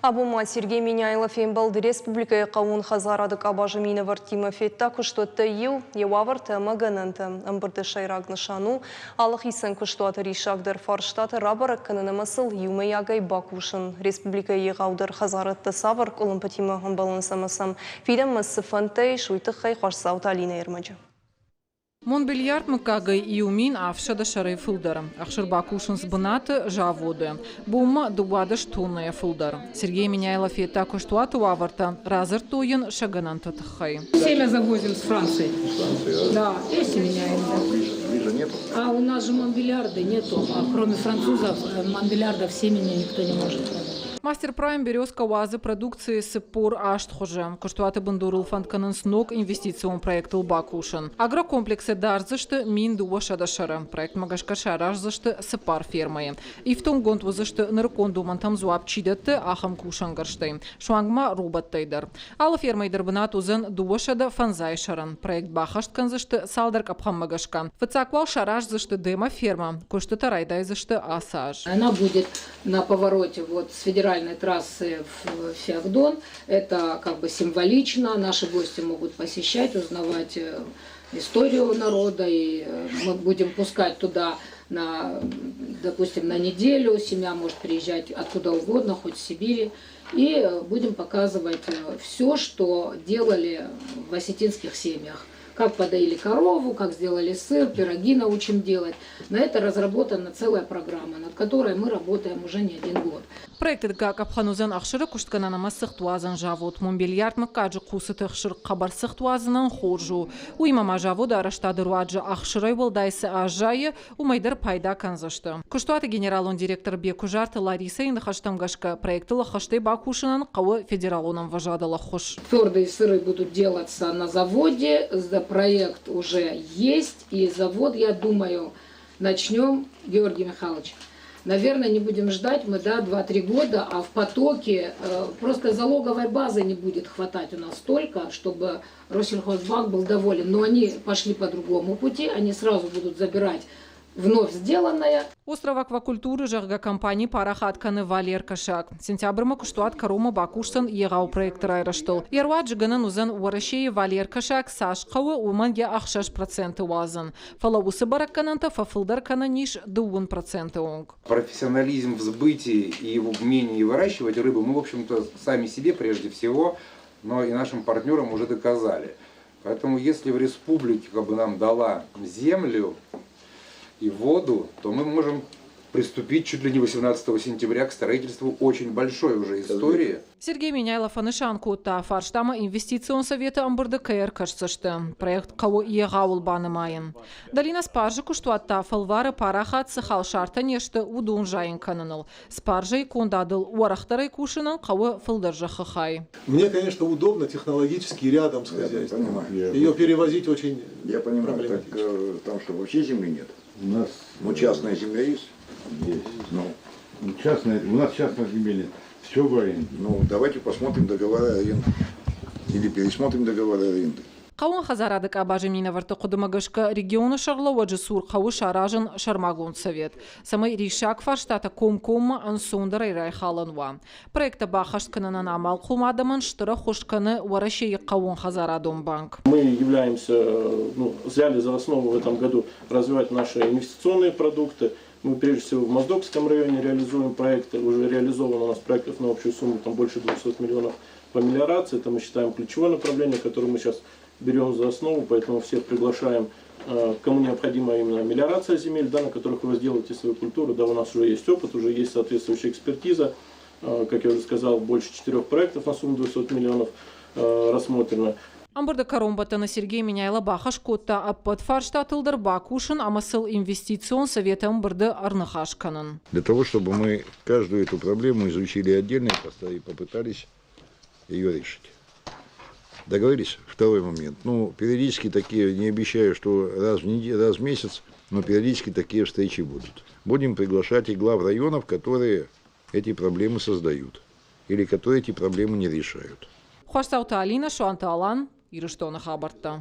Абон ма Сергей Меняйло фембӕлд республикӕйы хъӕууон хӕдзарады къабазы минӕвӕрттимӕ, федта куыстуӕттӕй иу, йӕ уавӕртӕ ӕмӕ гӕнӕнтӕ. Ӕмбырды сӕйраг нысан у алы хицӕн куыстуаты риссагдӕр фарстатӕ рабӕрӕг кӕнын ӕмӕ сыл иумӕйагӕй бакусын. Республикӕйы егъаудӕр хӕдзарадтӕ цавӕр къуылымпытимӕ ӕмбӕлынц ӕмӕ сӕм фидӕнмӕ цы фӕндтӕ ис, уый тыххӕй Хуасдзауты Алинӕйы ӕрмӕджы. Монбельярд мыггагӕй 1700 сӕрӕй фылдӕр. Ӕхсыр бакусынц бынаты, заводы. Бонмӕ 12 тоннӕйӕ фылдӕр. Сергей Меняйло федта куыстуаты уавӕртӕ, радзырдтой йын сӕ гӕнӕнты тыххӕй. Семя завозим с Франции. Франции, да? Да, и меняем. А ближе, ближе нету? А у нас же Монбельярды нету. А кроме французов, Монбельярдов семени никто не может продать. Мастер Прайм Березка уадзы продукцийы 48 хуызы. Куыстуаты бындурыл фӕнд кӕнынц ног инвестицион проектыл бакусын. Агрокомплексы дардзысты 1200 сӕры. Проектмӕ гӕсгӕ сараздзысты цыппар фермӕйы. Ифтонггонд уыдзысты нырыккон домӕнтӕм дзуапп чи дӕтты, ахӕм кусӕнгӕрзтӕй. Суанг ма роботтӕй дӕр. Алы фермӕйы дӕр бынат уыдзӕн 250 сӕрӕн. Проект баххӕст кӕндзысты цалдӕр къӕпхӕнмӕ гӕсгӕ. Фыццаг уал сараздзысты демо-фермӕ. Куыстытӕ райдайдзысты ацы аз. Она будет на повороте вот с федеральной трассы в Фиагдон. Это как бы символично. Наши гости могут посещать, узнавать историю народа. И мы будем пускать туда, на, допустим, на неделю. Семья может приезжать откуда угодно, хоть с Сибири. И будем показывать все, что делали в осетинских семьях. Как подоили корову, как сделали сыр, пироги научим делать. На это разработана целая программа, над которой мы работаем уже не один год. Проекты дыккаг къӕпхӕн уыдзӕн ӕхсыры куыстгӕнӕн ӕмӕ цыхтуадзӕн завод. Монбельярд мыггаджы хъуццыты ӕхсыр хъӕбӕр цыхт уадзынӕн хорз у. Уыимӕ ма заводы арӕзтады руаджы ӕхсырӕй уӕлдай цы аззайы, уымӕй дӕр пайда кӕндзысты. Куыстуаты генералон директор Беккуызарты Ларисӕйы ныхӕстӕм гӕсгӕ, проектыл ӕххӕстӕй бакусынӕн хъӕуы федералон ӕмвӕзадыл ӕххуыс. Твердые сыры будут делаться на заводе. Проект уже есть, и завод, я думаю, начнем, Георгий Михайлович. Наверное, не будем ждать мы, да, 2-3 года, а в потоке просто залоговой базы не будет хватать у нас столько, чтобы Россельхозбанк был доволен. Но они пошли по другому пути, они сразу будут забирать вновь сделанное. Остров аквакультуры, зӕгъгӕ, компани парахат кӕны валер кӕсаг. Сентябрмӕ куыстуат кӕронмӕ бакусдзӕн егъау проекты райрӕзтыл. Йӕ руаджы гӕнӕн уыдзӕн Уӕрӕсейы валер кӕсаг цас хъӕуы, уымӕн йӕ 6% уадзын. Фӕлӕ уыцы бӕрӕггӕнӕнтӕ фӕфылдӕр кӕнӕн ис 10% онг. Профессионализм в сбытии и в умении выращивать рыбу мы, в общем-то, сами себе прежде всего, но и нашим партнерам уже доказали. Поэтому если в республике как бы нам дала землю и воду, то мы можем приступить чуть ли не 18 сентября к строительству очень большой уже истории. Сергей Меняйло фӕнысан кодта, фарстамӕ инвестицион советы ӕмбырды кӕй ӕркӕсдзысты. Проект хъӕуы егъауыл банымайын. Долина Спаржи куыстуат та фӕлвары парахат цы халсартӕ не сты, уыдон зайын кӕныныл. Спаржӕйы кондадыл уӕрӕхдӕрӕй кусынӕн хъӕуы фылдӕр зӕххы хай. Мне, конечно, удобно технологически рядом с Я хозяйством. понимаю. Ее перевозить очень Я понимаю, так проблематично. Там что, вообще земли нет? У нас Ну, частная земля есть? Есть. Ну, Ну, частная, у нас частных земель нет. Все в аренде. Ну, давайте посмотрим договоры аренды. Или пересмотрим договоры аренды. Хъӕууон хӕдзарады къабазы минӕвӕртты хъуыдымӕ гӕсгӕ регионы сӕргълӕууӕджы цур хъӕуы саразын сӕрмагонд совет, цӕмӕй риссаг фарстатӕ комкоммӕ ӕнцондӕрӕй райхалӕн уа. Проекттӕ баххӕст кӕнынӕн амалхъом адӕмӕн стыр ӕххуыс кӕны Уӕрӕсейы хъӕууонхӕдзарадон банк. Мы являемся, ну, взяли за основу в этом году развивать наши инвестиционные продукты. Мы прежде всего в Моздокском районе реализуем проекты. Уже реализовано у нас проектов на общую сумму там больше 200 миллионов по мелиорации. Это мы считаем ключевое направление, которое мы сейчас берем за основу, поэтому всех приглашаем, кому необходима именно мелиорация земель, да, на которых вы возделаете свою культуру. Да, у нас уже есть опыт, уже есть соответствующая экспертиза. Как я уже сказал, больше четырех проектов на сумму 200 миллионов рассмотрено. Ӕмбырды кӕронбӕттӕны Сергей Меняйло бахӕс кодта ӕппӕт фарстатыл дӕр бакусын ӕмӕ сыл инвестицион советы ӕмбырды ӕрныхас кӕнын. Для того, чтобы мы каждую эту проблему изучили отдельно и попытались ее решить. Договорились? Второй момент. Ну, периодически такие, не обещаю, что раз в неделю, раз в месяц, но периодически такие встречи будут. Будем приглашать и глав районов, которые эти проблемы создают или которые эти проблемы не решают. Хуасдзауты Алина, Суанты Алан, Ирыстоны хабӕрттӕ.